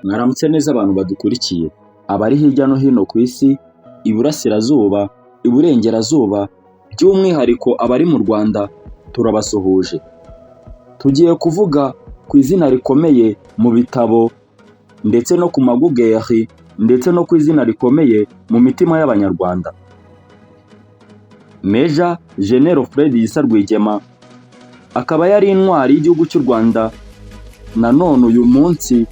Mwaramutse neza abantu badukurikiye, abari hirya no hino ku isi, iburasirazuba, iburengerazuba, by'umwihariko abari mu Rwanda turabasuhuje. Tugiye kuvuga ku izina rikomeye mu bitabo ndetse no ku magugeri ndetse no ku izina rikomeye mu mitima y'Abanyarwanda. Major General Fred Gisa Rwigema akaba yari intwari y'igihugu cy'u Rwanda, nanone uyu munsi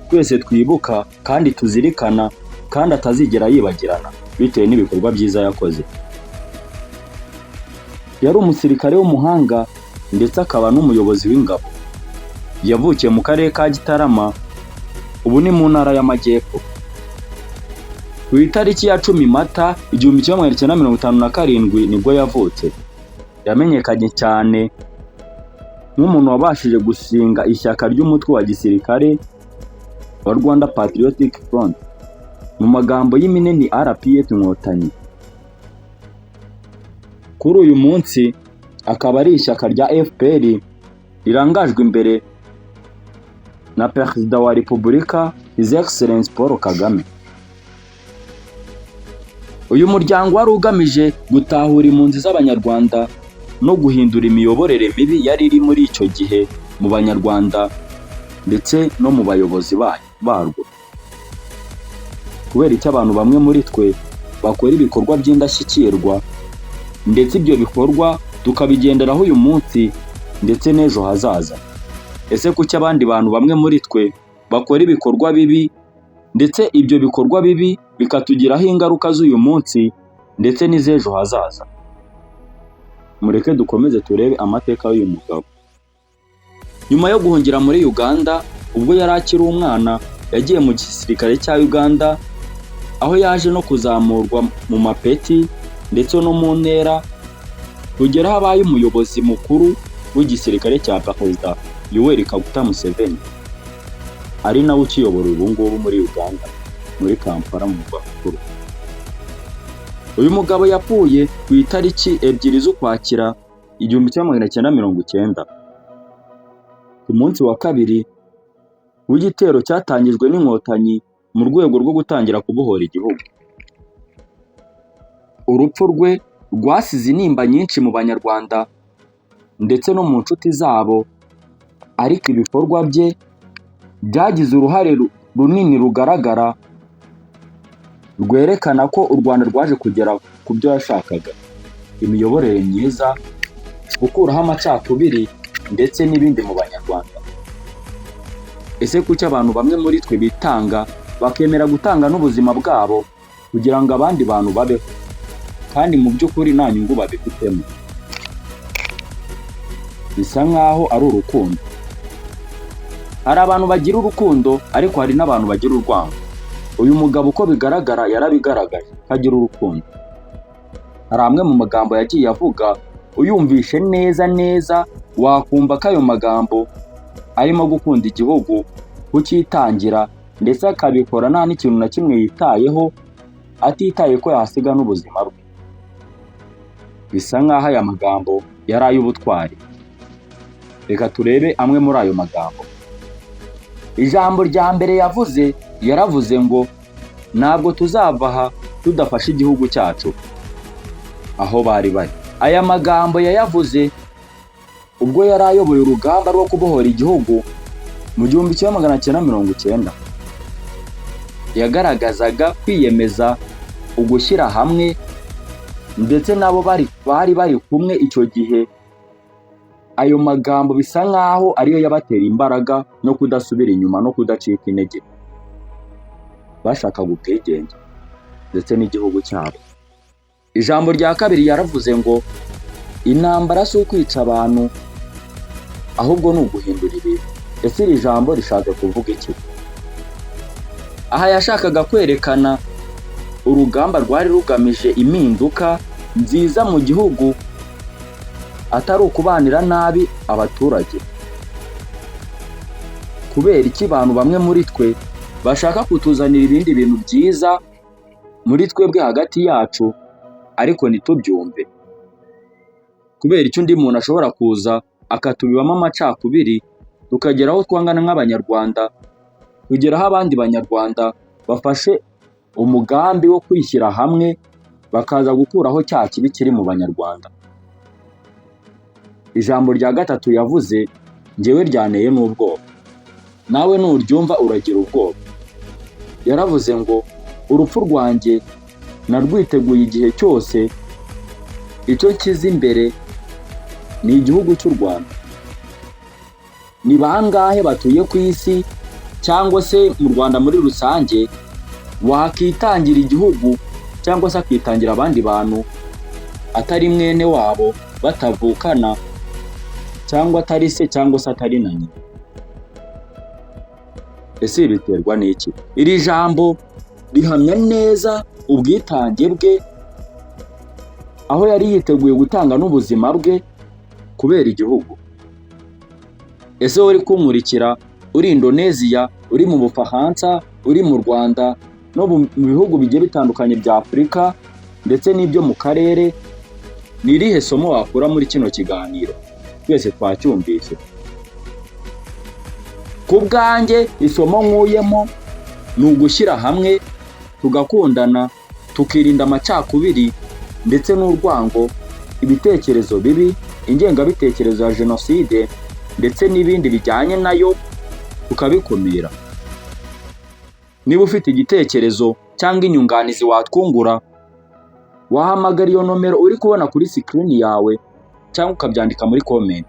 twese twibuka kandi tuzirikana kandi atazigera yibagirana bitewe n'ibikorwa byiza yakoze. Yari umusirikare w'umuhanga ndetse akaba n'umuyobozi w'ingabo. Yavukiye mu karere ka Gitarama, ubu ni mu ntara y'Amajyepfo. Ku itariki ya 10 Mata 1957 nibwo yavutse. Yamenyekanye cyane nk'umuntu wabashije gushinga ishyaka ry'umutwe wa gisirikare wa Rwanda Patriotic Front, mu magambo y'impine ni RPF Inkotanyi. Kuri uyu munsi akaba ari ishyaka rya FPR rirangajwe imbere na Perezida wa Repubulika, His Excellence Paul Kagame. Uyu muryango wari ugamije gutahura impunzi z'Abanyarwanda no guhindura imiyoborere mibi yari iri muri icyo gihe mu Banyarwanda ndetse no mu bayobozi barwo. Kubera icyo abantu bamwe muri twe bakora ibikorwa by'indashyikirwa ndetse ibyo bikorwa tukabigenderaho uyu munsi ndetse n'ejo hazaza. Ese kuki abandi bantu bamwe muri twe bakora ibikorwa bibi ndetse ibyo bikorwa bibi bikatugiraho ingaruka z'uyu munsi ndetse n'iz'ejo hazaza? Mureke dukomeze turebe amateka y'uyu mugabo. Nyuma yo guhungira muri Uganda ubwo yari akiri umwana, yagiye mu gisirikare cya Uganda, aho yaje no kuzamurwa mu mapeti ndetse no mu ntera kugera aho abaye umuyobozi mukuru w'igisirikare cya Perezida Yoweri Kaguta Museveni, ari nawe ukiyobora ubu ngubu muri Uganda, muri Kampala mu murwa mukuru. Uyu mugabo yapfuye ku itariki 2 z'Ukwakira 1990, ku munsi wa kabiri w'igitero cyatangijwe n'Inkotanyi mu rwego rwo gutangira kubohora igihugu. Urupfu rwe rwasize intimba nyinshi mu Banyarwanda ndetse no mu nshuti zabo, ariko ibikorwa bye byagize uruhare runini rugaragara rwerekana ko u Rwanda rwaje kugera ku byo yashakaga: imiyoborere myiza, gukuraho amacakubiri ndetse n'ibindi mu Banyarwanda. Ese kuki abantu bamwe muri twe bitanga, bakemera gutanga n'ubuzima bwabo kugira ngo abandi bantu babeho, kandi mu by'ukuri nta nyungu babifitemo? Bisa nkaho ari urukundo. Hari abantu bagira urukundo, ariko hari n'abantu bagira urwango. Uyu mugabo uko bigaragara yarabigaragaje ko agira urukundo. Hari amwe mu magambo yagiye avuga, uyumvishe neza neza wakumva ko ayo magambo arimo gukunda igihugu, kucyitangira, ndetse akabikora nta n'ikintu na kimwe yitayeho, atitaye ko yahasiga n'ubuzima bwe. Bisa nkaho aya magambo yari ay'ubutwari. Reka turebe amwe muri ayo magambo. Ijambo rya mbere yavuze, yaravuze ngo: "Ntabwo tuzava aha tudafashe igihugu cyacu." Aho bari bari, aya magambo yayavuze ubwo yari ayoboye urugamba rwo kubohora igihugu mu 1990. Yagaragazaga kwiyemeza, ugushyira hamwe, ndetse nabo bari kumwe icyo gihe. Ayo magambo bisa nkaho ariyo yabatera imbaraga no kudasubira inyuma no kudacika intege. Bashakaga ubwigenge ndetse n'igihugu cyabo. Ijambo rya kabiri yaravuze ngo: "Intambara si ukwica abantu, ahubwo ni uguhindura ibintu." Ese iri jambo rishaka kuvuga iki? Aha yashakaga kwerekana urugamba rwari rugamije impinduka nziza mu gihugu, atari ukubanira nabi abaturage. Kubera iki abantu bamwe muri twe bashaka kutuzanira ibindi bintu byiza muri twebwe hagati yacu, ariko ntitubyumve? Kubera icyo undi muntu ashobora kuza akatubibamo amacakubiri, tukagera aho twangana nk'Abanyarwanda, kugera aho abandi Banyarwanda bafashe umugambi wo kwishyira hamwe, bakaza gukuraho cya kibi kiri mu Banyarwanda. Ijambo rya gatatu yavuze ngewe ryanteye n'ubwoba, nawe nuryumva uragira ubwoba. Yaravuze ngo: "Urupfu rwanjye narwiteguye igihe cyose, icyo nshyize imbere ni igihugu cy'u Rwanda." Ni bangahe batuye ku isi cyangwa se mu Rwanda muri rusange wakitangira igihugu cyangwa se akitangira abandi bantu atari mwene wabo, batavukana, cyangwa atari se cyangwa se atari na nyina? Ese ibi biterwa n'iki? Iri jambo rihamya neza ubwitange bwe, aho yari yiteguye gutanga n'ubuzima bwe kubera igihugu. Ese wowe uri kunkurikira uri Indonesia, uri mu Bufaransa, uri mu Rwanda no mu bihugu bigiye bitandukanye bya Afurika ndetse n'ibyo mu karere, ni irihe somo wakura muri kino kiganiro? Twese twacyumvise. Ku bwanjye, isomo nkuyemo ni ugushyira hamwe, tugakundana, tukirinda amacakubiri ndetse n'urwango, ibitekerezo bibi, ingengabitekerezo ya jenoside ndetse n'ibindi bijyanye nayo, tukabikumira. Niba ufite igitekerezo cyangwa inyunganizi watwungura, wahamagara iyo nomero uri kubona kuri screen yawe cyangwa ukabyandika muri comment.